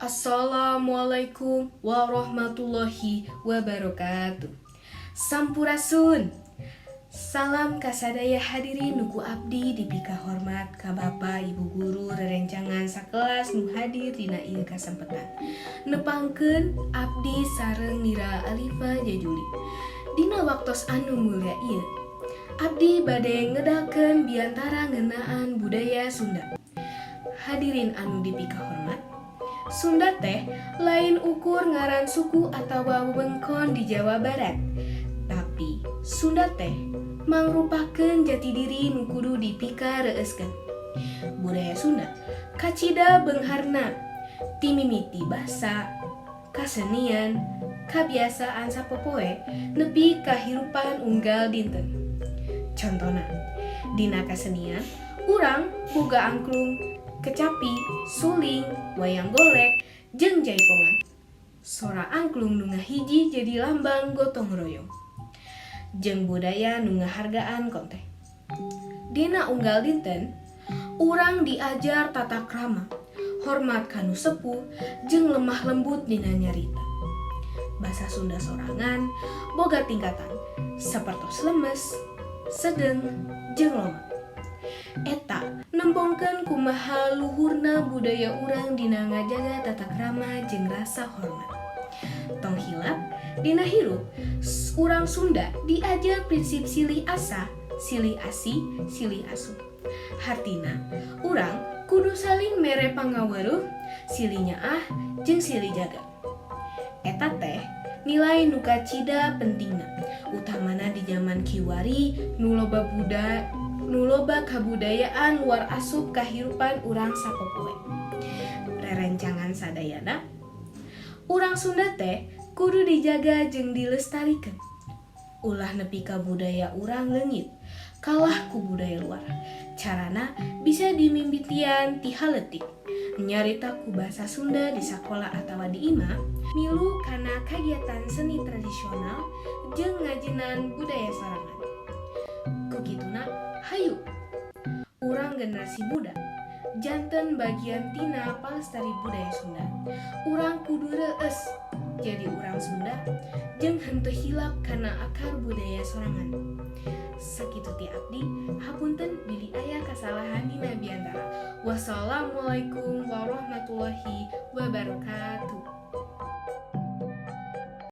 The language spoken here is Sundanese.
Assalamualaikum warahmatullahi wabarakatuh. Sampurasun. Salam kasadaya hadirin nu ku abdi dipikahormat, ka Bapak Ibu guru, rerencangan sakelas nu hadir dina ieu kasempetan. Nepangkeun abdi sareng Nira Alifa Jajuli. Dina waktos anu mulia ieu, abdi bade ngedalkeun biantara ngeunaan budaya Sunda. Hadirin anu dipikahormat, Sunda teh lain ukur ngaran suku atawa wewengkon di Jawa Barat. Tapi Sunda teh mangrupakeun jati diri nu kudu dipikareuskeun. Budaya Sunda kacida beungharna, ti mimiti basa, kasenian, kabiasaan sapopoe nepi kahirupan unggal dinten. Contona, dina kasenian urang boga angklung, kecapi, suling, wayang golek, jeung jaipongan. Sora angklung nu ngahiji jadi lambang gotong royong jeung budaya nu ngahargaan konte. Dina unggal dinten, urang diajar tata krama, hormat ka nu sepuh, jeung lemah lembut dina nyarita. Basa Sunda sorangan boga tingkatan sapertos lemes, sedeng, jeung lomat. Eta nembongkeun kumaha luhurna budaya urang dina ngajaga tata krama jeung rasa hormat. Tong hilap, dina hirup urang Sunda diajar prinsip silih asah, silih asih, silih asuh. Hartina, urang kudu saling mere pangaweruh, silih nyaah, jeung silih jaga. Eta teh nilai nu kacida pentingna, utamana di zaman kiwari nu loba kabudayaan luar asup kahirupan urang sapopoe. Rerencangan sadayana, urang Sunda teh kudu dijaga jeung dilestarikeun. Ulah nepi ka budaya urang leungit kalah ku budaya luar. Carana bisa dimimitian ti haletik. Nyarita ku bahasa Sunda di sakola atawa di imah, milu kana kagiatan seni tradisional jeung ngajinan budaya sorangan. Ku kituna, hayu urang generasi muda janten bagian tina palestari budaya Sunda. Urang kudu reueus jadi urang Sunda jeung henteu hilap kana akar budaya sorangan. Sakitu ti abdi, hapunten bilih aya kasalahan dina biantara. Wassalamualaikum warahmatullahi wabarakatuh.